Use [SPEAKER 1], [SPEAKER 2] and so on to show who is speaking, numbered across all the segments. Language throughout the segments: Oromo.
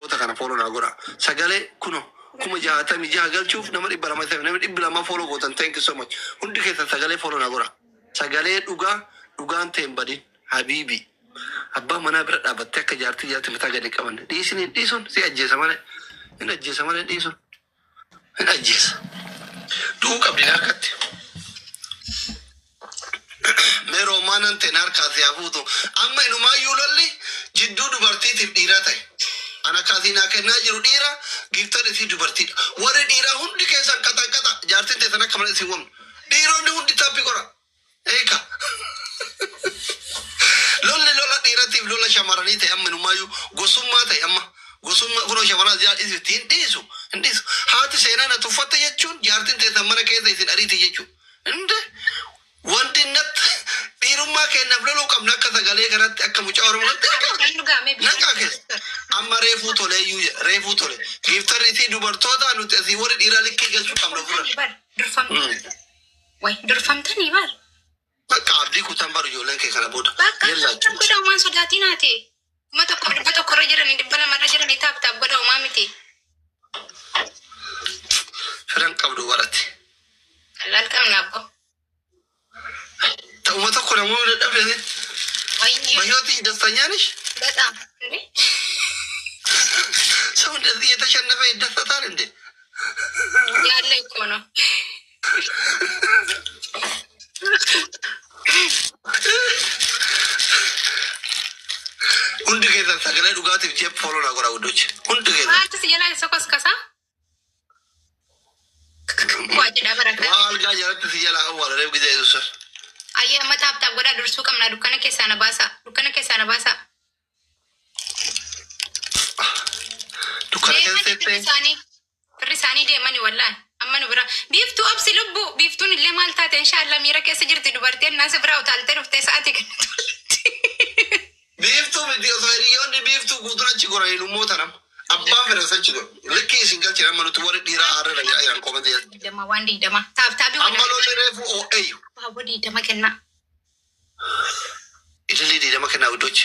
[SPEAKER 1] Kana follow naa godha. Sagalee kuno 66,000 galchuuf nama 200 ta'e, nama 200 follow gootan, thank you so much. Hundi keessan sagalee follow naa godha. Sagalee dhugaa dhugaan ta'e hin badin habiibi. Abbaa manaa bira dhaabattee akka jaartii jaartii mataa gadi qaban dhiisni dhiisuun si ajjeesa malee, hin ajjeesa malee, dhiisuun hin ajjeesa. Du'uu qabdi na harkatti. Mee roomaanan ta'e na harkaa si haa fuutu. Amma inumaayyuu lolli jidduu dubartiitiif dhiiraa ta'e. Ana akkasii naa kennaa jiru dhiira, giftan isii dubartiidha. Warri dhiiraa hundi keessan qaxa qaxa, jaartiin teessan akka malee isin wamnu. Dhiironni hundi tap godha. Eeka. Lolli lola dhiiratiif lola shamarranii ta'e, amma inumaayyuu gosummaa ta'e amma. Gosummaa kunoo shamarran as dhiisu hin dhiisu hin dhiisu. Haati seenaa na tuffatte jechuun jaartiin teessan mana keessa isin ariiti jechuudha. Inde wanti nat dhiirummaa keenyaaf loluu qabna akka sagalee kanatti, akka mucaa Oromootti.
[SPEAKER 2] Bishaan dhugaame.
[SPEAKER 1] Naqaa keessa. Amma reefuu tole iyyuu jedha, reefuu tole. Giftarri isii dubartoota, nuti asii warri dhiiraa likkii galchuu qabna ofirra.
[SPEAKER 2] Bar durfamtanii. Way, durfamtanii bar.
[SPEAKER 1] Bakka abdii kutan baru ijoolleen kee kana booda.
[SPEAKER 2] Bakka
[SPEAKER 1] Yellaachuu.
[SPEAKER 2] godha, waan sodaatiin haate. 1100 irra jiranii, 200 irra jiranii, tap tap godha, homaa miti.
[SPEAKER 1] Firan qabdu barate.
[SPEAKER 2] Laal qabna abbo.
[SPEAKER 1] Ta'uma tokko namoonni dadhabde.
[SPEAKER 2] Wayyoo.
[SPEAKER 1] በህይወት ደስተኛ ነሽ?
[SPEAKER 2] በጣም እንዴ።
[SPEAKER 1] ሰው እንደዚህ እየተሸነፈ ይደሰታል እንዴ?
[SPEAKER 2] ያለ እኮ ነው።
[SPEAKER 1] Hundi keessan sagalee dhugaatiif jeep follow naa godhaa ውዶች. Hundi keessan.
[SPEAKER 2] Maaltu si jalaa isa koskasa? Waa jedha baraka.
[SPEAKER 1] Waa algaa jalatti si jalaa awwaala reef gisee yesuus.
[SPEAKER 2] Ayyee, amma tap tap godhaa, dursuu qabna, dukkana keessaa na baasa. Dukkana keessaa na baasa.
[SPEAKER 1] Dukkana
[SPEAKER 2] Deemanii
[SPEAKER 1] keessa
[SPEAKER 2] firri
[SPEAKER 1] settee.
[SPEAKER 2] isaanii. Firri isaanii deemanii wallaahi. Amma nu bira. Biiftuu obsi lubbu. Biiftuun illee maal taate, inshaallah miira keessa jirti dubartiin naasa biraa utaaltee dhuftee sa'aatii kana tolti.
[SPEAKER 1] Biiftuu miti, osoo hiriyoonni biiftuu guutuun achi goran ilummoota nama. Abbaan fedhan achi godhu. Likkii isin galchine, amma nuti warri dhiiraa aarra jiran qomatti jedhu.
[SPEAKER 2] 20 waan 20. Tap tapii
[SPEAKER 1] Amma lolli reefu oo'eeyyu.
[SPEAKER 2] Baaboo 20 kennaa.
[SPEAKER 1] Ililii 20 kennaa ውዶች.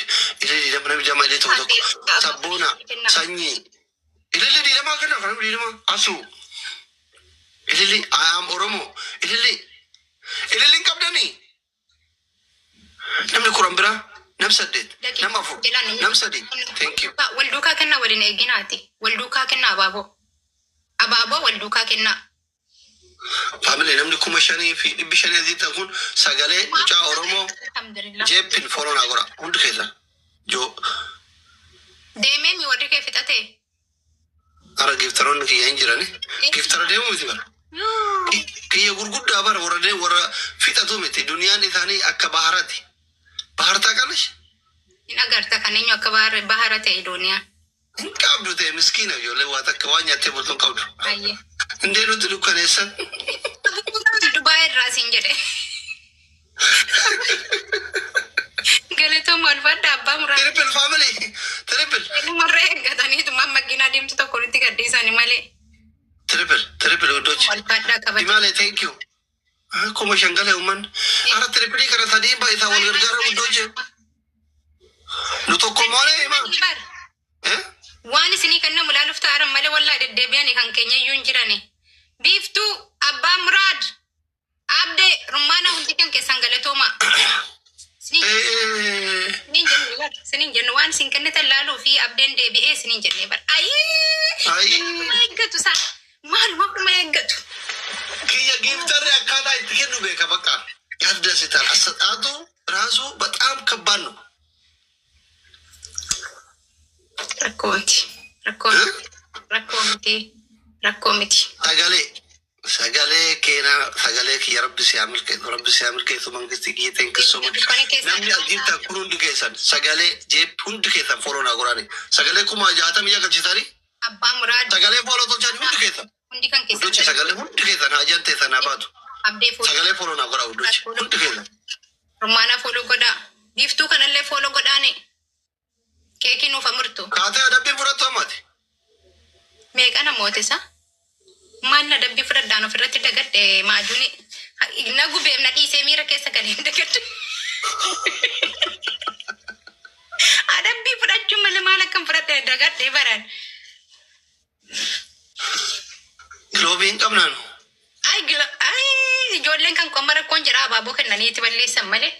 [SPEAKER 1] Ililii 20, namni 20 ililii tokko tokko. Sabboona sanyii. Ililii 20 kennaa kan namni 20. Asuu. Ililii I am Oromo. Ililii. Ililiin qabdanii. Namni 10 biraa. Nam saddeet. Nam afur. Nam sadi. Thank you.
[SPEAKER 2] Wal duukaa kennaa, waliin eeginaati. Wal duukaa kennaa abaaboo. Abaaboo wal duukaa kennaa.
[SPEAKER 1] Family, namni 5500 asii ta'an kun sagalee mucaa Oromoo
[SPEAKER 2] Alhamdulillah.
[SPEAKER 1] jeeppin follow naa godha. Hundi keessan. Joo.
[SPEAKER 2] Deemee mi warri kee fixate?
[SPEAKER 1] Ara giftaroonni kiyya hin jirani. Giftara deemu miti bara. Kiyya gurguddaa bara, warra deemu warra fixatu miti. Duniyaan isaanii akka baharaati. Bahar taaqalish?
[SPEAKER 2] Hin agarta kan eenyu akka bahara ta'e dooniyaa.
[SPEAKER 1] Hin qabdu ta'e, miskiina ijoollee waa takka waan nyaattee bultu hin qabdu.
[SPEAKER 2] Baay'ee.
[SPEAKER 1] Indee nuti dukkaneessan.
[SPEAKER 2] Dubaay irraa siin jedhe. Galatooma, ulfaadha abbaa muraa.
[SPEAKER 1] Triple, family. Triple.
[SPEAKER 2] Namarra eeggataniitu makiinaa deemtu tokko nutti gadhiisani malee.
[SPEAKER 1] Triple. Triple ውዶች.
[SPEAKER 2] Ulfaadhaa kabaja.
[SPEAKER 1] Imalee, thank you. 5000 galee uummanni. Ara triple kana sadiin baay'isaa wal gargaara ውዶች. Nu tokko moolee himaa.
[SPEAKER 2] Bar.
[SPEAKER 1] Eh?
[SPEAKER 2] Waan isinii kennamu ilaaluuf ta'aran malee wallaa deddeebi'anii kan keenya iyyuu hin jirani. Biiftuu, Abbaa Muraad, Abdee, Rummaana, hundi kan keessan galatooma.
[SPEAKER 1] Eh.
[SPEAKER 2] Isiniin jennu bar. Isiniin jennu, waan isin kennitan laaluu fi abdeen deebi'ee isiniin jennee bar. Ayyee!
[SPEAKER 1] Ayyee.
[SPEAKER 2] Maaluma eeggatu isaa? Maaluma dhuma eeggatu?
[SPEAKER 1] Kiyya giftarri akkaataa itti kennu beeka በቃ ያስደስታል። አሰጣጡ ራሱ በጣም ከባድ ነው።
[SPEAKER 2] Rakkoo miti. Rakkoo miti. Rakkoo miti. Rakkoo miti.
[SPEAKER 1] Sagalee sagalee keenaa sagalee kiyya, rabbi si haa milkeessu, rabbi si haa milkeessu, mangisti kiyya, thank you so much.
[SPEAKER 2] Dukkana keessa.
[SPEAKER 1] Namni as jirtan kun hundi keessan sagalee jeep hundi keessan follow naa godhaani. Sagalee 66,000 galchisanii
[SPEAKER 2] Abbaa Muraad.
[SPEAKER 1] sagalee follow tolchanii hundi keessan.
[SPEAKER 2] Hundi kan
[SPEAKER 1] ውዶች
[SPEAKER 2] keessan.
[SPEAKER 1] Sagalee hundi keessan hajaan teessan haa baatu.
[SPEAKER 2] Abdee follow.
[SPEAKER 1] Sagalee follow naa godhaa ውዶች hundi keessan.
[SPEAKER 2] Rummaana follow godhaa. Biiftuu kanallee follow godhaani. Keekii nuuf amurtu.
[SPEAKER 1] Kaatee adabbiin fudhattu ammaati.
[SPEAKER 2] Meeqa namoota isa? Maal na dabbii fudhadhaan ofirratti dagadhe maajuuni. Na gubeef na dhiisee miira keessa galee dagadhe. Adabbii. Adabbii fudhachuu malee maal akkam fudhadhe dagadhee baran.
[SPEAKER 1] Glove hin qabnaan.
[SPEAKER 2] Ay, ay, ijoolleen kan qomma rakkoon jedha abaaboo kennaniiti balleessan malee.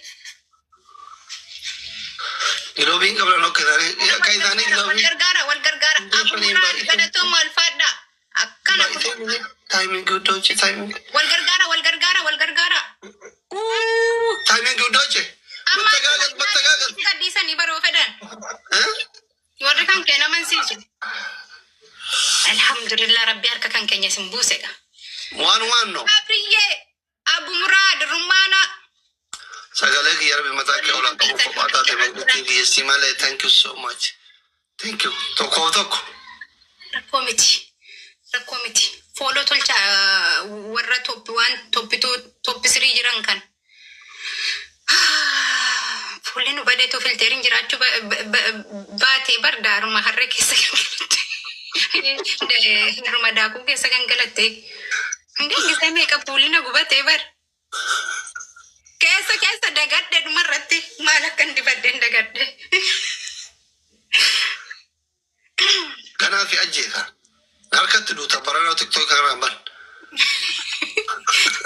[SPEAKER 1] Glove hin qabnaan akka isaanii akka isaanii
[SPEAKER 2] Wal
[SPEAKER 1] glove.
[SPEAKER 2] gargaara, wal gargaara. Abuuraan galatooma alfaadha. Akkana
[SPEAKER 1] Timing guddooche timing.
[SPEAKER 2] wal gargaara, wal gargaara, wal gargaara.
[SPEAKER 1] Timing guddooche. መተጋገዝ መተጋገዝ።
[SPEAKER 2] Gadhiisanii baroo fedhan. Warri kan kee naman siisu. Alhamdulillah, Rabbi harka kan keenya isin buusedha.
[SPEAKER 1] Waan waan ነው።
[SPEAKER 2] Afriyyee, Abu Muraad, Rummaana.
[SPEAKER 1] Sagalee kiyya Rabbi mataa kee olaa qabu kophaa taate manguutii biyyattii malee. Thank you so much. Thank you. Tokkoof tokko.
[SPEAKER 2] Rakkoo miti. Rakkoo miti. Follow tolcha warra top one, top two, top three jiran kan. Fuulli nu badeetu filteriin jiraachuu baatee bar daaruma harree keessa gangalatte. Haruma daakuu keessa gangalatte. Hundeen gisee meeqa fuulli na gubatee bar. Keessa keessa dagadhe dhumarratti maal akka hin dibadheen dagadhe.
[SPEAKER 1] Kanaaf ajjeesa. Harkatti duuta baranaa TikTok kanarraan ban.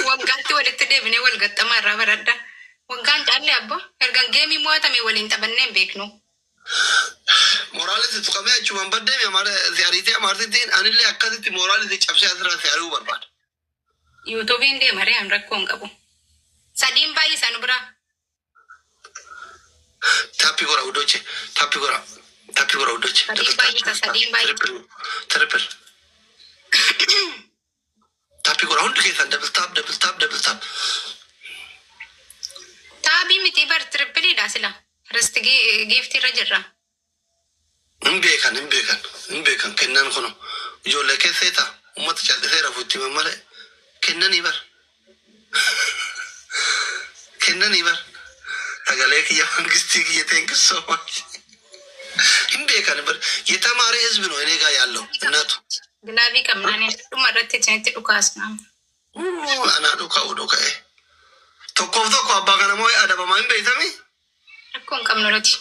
[SPEAKER 2] Waggaatti walitti deebinee wal gaxxamaa irraa baradha. Waggaan caalle abbo erga game mo'atame waliin taphannee hin beeknu.
[SPEAKER 1] Moraalis tuqamee achumaan baddeemi amaara si ariitee amaartittiin anillee akkasitti moraalis cabsee asirraa si ari'uu barbaada.
[SPEAKER 2] YouTubeiin deema ree, rakkoo hin qabu. Sadiin baay'isaa nu biraa.
[SPEAKER 1] Tap godha ውዶቼ, tap godha. Tap godha ውዶቼ.
[SPEAKER 2] Sadiin baay'isa, sadiin baay'isa.
[SPEAKER 1] Triple triple. Tap godha hundi keessan, double tap, double tap, double tap.
[SPEAKER 2] Taabii miti bar, tripleiidha sila. Risti giiftii irra jirra.
[SPEAKER 1] Hin beekan, hin beekan, hin beekan. Kennan kuno ijoollee keessee ta'a uummata callisee rafu itti himan malee kennanii bar, kennanii bar. Sagalee kiyya, mangistii kiyya, thank you so much. Hin beekan bar, የተማረ ህዝብ ነው እኔ ጋር ያለው እናቱ።
[SPEAKER 2] Glove qabnaan dhuma irratti isinitti dhukaasna.
[SPEAKER 1] Anaa dhuka'u dhuka'e. Tokkoof tokko abbaa kana moo adabamaa hin beektami?
[SPEAKER 2] Rakkoo hin qabnu nuti.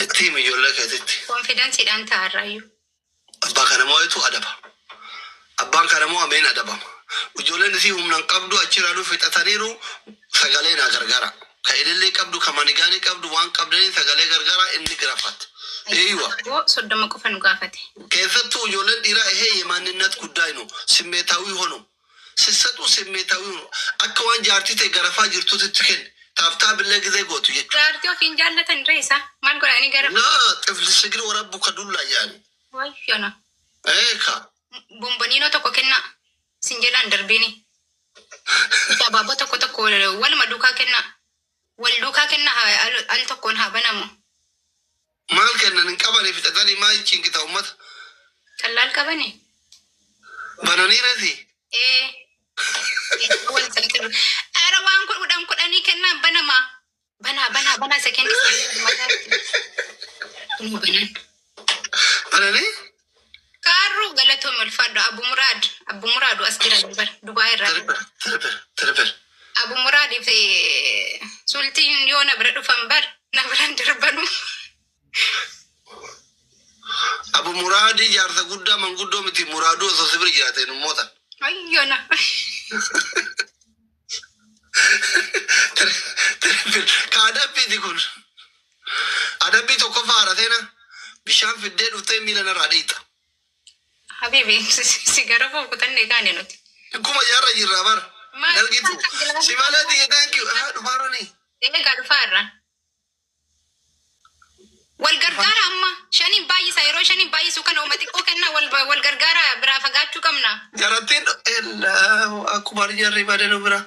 [SPEAKER 1] Itti himi ijoollee keetitti.
[SPEAKER 2] Confidenceiidhaan taa'arraayyuu.
[SPEAKER 1] Abbaa kana moo'etu adaba. Abbaan kana moo ameen adabama. Ijoolleen isii humna hin qabdu achirraa fixataniiru, sagalee naa gargaara. Ka ilillee qabdu, ka manigaanii qabdu, waan qabdanii sagalee gargaara inni girafat. Eeywa.
[SPEAKER 2] 30 qofa nu gaafate.
[SPEAKER 1] keessattuu ijoolleen dhiiraa ይሄ የማንነት ጉዳይ ነው። ስሜታዊ ሆኖ ስትሰጡ ስሜታዊ ሆኖ akka waan jaartii ta'e garafaa jirtutti kenni. Tap tapillee gisee gootu jechuudha.
[SPEAKER 2] Jaartii ofiin jaallatan reessa. Maal godhanii gara
[SPEAKER 1] Naa xifli sigiri warabbu ka dullaa yaani.
[SPEAKER 2] Wayyona.
[SPEAKER 1] Eeka.
[SPEAKER 2] Bomboniinoo tokko kennaa. Sin jalaan darbiini. Abaaboo tokko tokko waluma duukaa kennaa. Wal duukaa kennaa, al tokkoon haa banamu.
[SPEAKER 1] Maal kennan hin qabanii fixatanii maal cinqita uummata.
[SPEAKER 2] Kallaal qabani.
[SPEAKER 1] Bananii reeti.
[SPEAKER 2] Ee. Wal Ara waan kudhan kudhanii kennaan banamaa. Banaa, banaa, banaa, sekendii kunuu banan.
[SPEAKER 1] Bananii.
[SPEAKER 2] Kaarruu galatoome, ulfaadhu. Abu Muraad, Abu Muraadu as jira bar Dubaay irraa.
[SPEAKER 1] Triple triple triple.
[SPEAKER 2] Abu Muraadiif sultiin yoo na bira dhufan bar na biran darbanu.
[SPEAKER 1] Abu Muraadii jaarsa guddaa manguddoo miti, Muraaduu osoo si bira jiraateen immoota.
[SPEAKER 2] Ayyona.
[SPEAKER 1] Triple ka adabbiiti kun. Adabbii tokkoffaa haadha bishaan fiddee dhuftee miila narraa dhiita.
[SPEAKER 2] Habibi, si gara kutannee kaane nuti.
[SPEAKER 1] Kuma jaarra jirra bara.
[SPEAKER 2] Maal?
[SPEAKER 1] Argitu. Si malee tiyya, thank you. Haa dhufaarani.
[SPEAKER 2] Eegaa dhufaarra. Wal gargaara amma shaniin baay'isa, yeroo shaniin baay'isu kana uuma xiqqoo kenna, wal gargaara, biraa fagaachuu qabna.
[SPEAKER 1] Jarattiin akkuma jarri badee bira.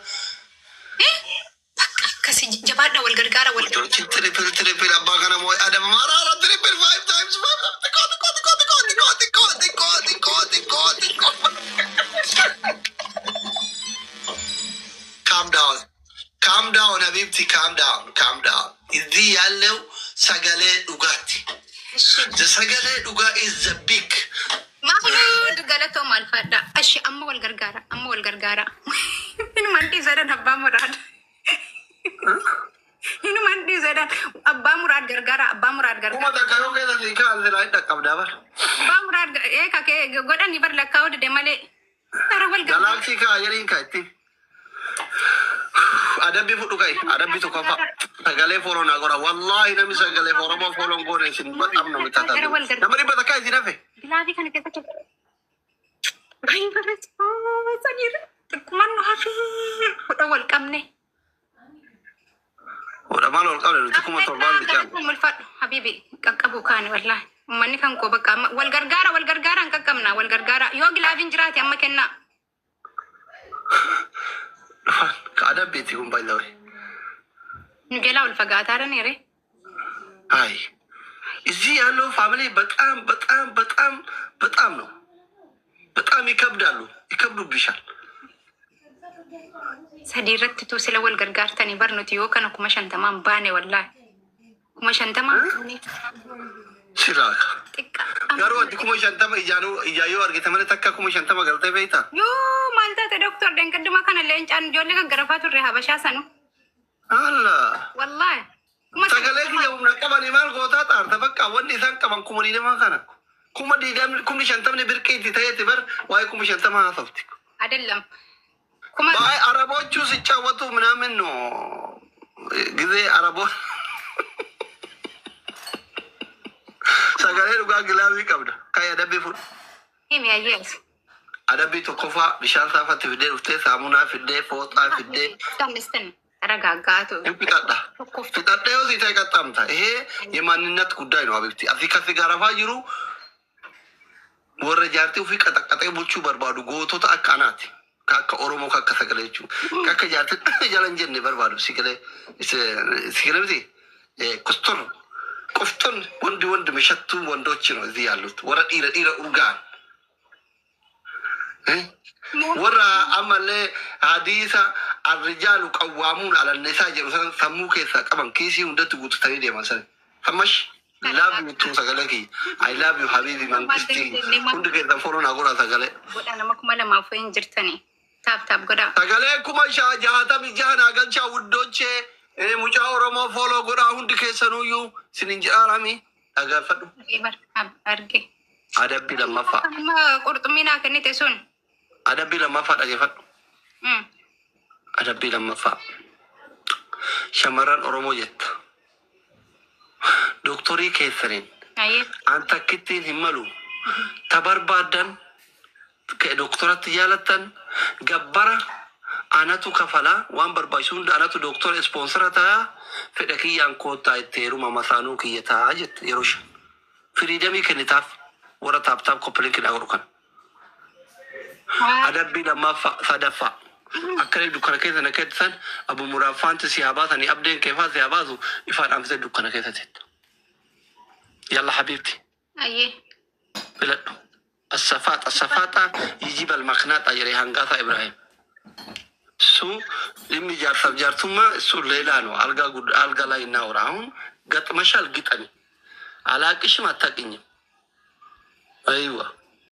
[SPEAKER 2] Bakka akkasii jabaadha, wal gargaara, wal gargaara.
[SPEAKER 1] Triple triple abbaa kana moo adaba maraara, triple five times five, xiqqoo xiqqoo xiqqoo xiqqoo xiqqoo xiqqoo xiqqoo xiqqoo xiqqoo xiqqoo. Calm down. Calm down habibti, calm down, calm down. እዚህ ያለው sagalee dhugaati. The sagalee dhugaa is the big.
[SPEAKER 2] Mahmud, galatooma, alfaadha. Ashi amma wal gargaara, amma wal gargaara. Inumaan dhiisadhaan abbaa Muraad. Inumaan dhiisadhaan abbaa Muraad gargaara, abbaa Muraad
[SPEAKER 1] Kuma
[SPEAKER 2] gargaara.
[SPEAKER 1] takka yoo keessa Qabdaa bar.
[SPEAKER 2] Abbaa Muraad eeka kee godhani bar lakkaa'uu dide malee. Bara wal gargaara.
[SPEAKER 1] Galaxy kaa jedhiin kaa ittiin. Adabbii fudhu kai. Adabbii tokkoffaa. Sagalee follow naa godha. Wallaahi namni sagalee Oromoo follow goone isin በጣም ነው
[SPEAKER 2] Gara wal
[SPEAKER 1] የምታሳዝኑት.
[SPEAKER 2] gargaara.
[SPEAKER 1] Nama 100 isin hafe.
[SPEAKER 2] Glove kana keessatti. Ay, barreessa. Xiqqummaan nu hafee hudha wal qabne.
[SPEAKER 1] Hodha maal ol qabne nuti 7000 ni caalu.
[SPEAKER 2] Mulfadhu habibi qaqqabu kaani wallahi. Uummanni kan koo bakka amma wal gargaara, wal gargaara hin qaqqabna, wal gargaara yoo gloveiin jiraate amma kennaa.
[SPEAKER 1] Dhufan ka adabbiiti kun baay'ee.
[SPEAKER 2] Nu jalaa ol fagaataa re.
[SPEAKER 1] አይ እዚህ ያለው family በጣም በጣም በጣም በጣም ነው። በጣም ይከብዳሉ፣ ይከብዱብሻል።
[SPEAKER 2] Sadii irratti tuu sila wal gargaartanii bar nuti yoo kana 50,000 baane wallahi. 50,000 baane
[SPEAKER 1] ሲራካ
[SPEAKER 2] xiqqa.
[SPEAKER 1] Garuu ati 50,000 ijaanuu ijaayoo argite malee takka 50,000 galtee beektaa?
[SPEAKER 2] Yoo maal taate doktor, dheengadduma kana leencaan ijoollee gaggarafaa turre habashaa sanu.
[SPEAKER 1] Allah.
[SPEAKER 2] Wallahi. Kuma
[SPEAKER 1] Sagalee kiyya humna qabanii maal gootaa xaarta bakka wanni isaan qaban 20,000 kana. 20,000 50,000 birqiitti ta'eeti bar waa'ee 50,000 haasofti.
[SPEAKER 2] አይደለም kuma
[SPEAKER 1] ባይ አረቦቹ ሲጫወቱ ምናምን ነው ጊዜ አረቦ sagalee dhugaa glove qabda. Kai adabbii fudhu.
[SPEAKER 2] Himi ayyees.
[SPEAKER 1] Adabbii tokkoffaa bishaan saafatti fiddee dhuftee saamunaa fiddee fooxaa fiddee
[SPEAKER 2] Ammistan ተረጋጋቱ።
[SPEAKER 1] hin fixadha. Fixadhee yoo sii ta'e qaxxaamta. ይሄ የማንነት ጉዳይ ነው። حبيبتي asii kasi gaarafaa jiru warra jaartii ofii qaxaqqaxee bulchuu barbaadu gootota akka anaati. Ka akka Oromoo ka akka sagalee jechuudha. Ka akka jaartii jala hin jenne barbaadu. Sigalee sigalee miti kustur qofton ወንድ ወንድ መሸቱ ወንዶች ነው እዚህ ያሉት warra dhiira dhiira urgaan warra ammallee hadiisa الرجال قوامون على النساء jedhu san sammuu keessaa qaban kiisii hundatti guutatanii deeman san. Sammash love you too sagalee kiyya. I love you habibi mangistii hundi keessan follow naa godhaa sagalee.
[SPEAKER 2] Godha nama 2000 hin jirtanii. Tap tap godha.
[SPEAKER 1] Sagalee 66,000 naa galchaa ውዶቼ. Mucaa Oromoo follow godhaa hundi keessanuyyuu sinin jedhaarami dhagaafadhu.
[SPEAKER 2] Arge.
[SPEAKER 1] Adabbii lammaffaa.
[SPEAKER 2] Amma qurxummii naa kennite sun.
[SPEAKER 1] Adabbii lammaffaa dhageeffadhu. Adabbii lammaffaa. Shamarran Oromoo jetta. Dooktorii keessaniin
[SPEAKER 2] Ayyee.
[SPEAKER 1] an takkittiin hin malu. Ta barbaaddan doktoratti jaalattan gabbara anatu kafalaa waan barbaachisu hunda anatu doktora sponsor ta'a fedha kiyyaan koottaa itti heeruma masaanuu kiyya ta'a jette yeroo shan. Freedom kennitaaf warra tap tap copy link godhu kana. Adabbii lammaffaa sadaffaa. Akka inni dukkana keessa na keessan abu muraaffaanti si haa baasanii abdeen keefaa si haa baasu ifaan dhaamsitee dukkana keessa teetta. يلا حبيبتي.
[SPEAKER 2] Ayyee.
[SPEAKER 1] Filadhu. الصفات الصفاطة يجيب المقناطة jedhe hangaasaa Ibrahim. እሱ dhimmi jaarsaaf jaartummaa እሱ ሌላ ነው። አልጋ አልጋ ላይ እናውራ። አሁን ገጥመሻል፣ ግጠሚ። አላቅሽም፣ አታቅኝም። أيوه.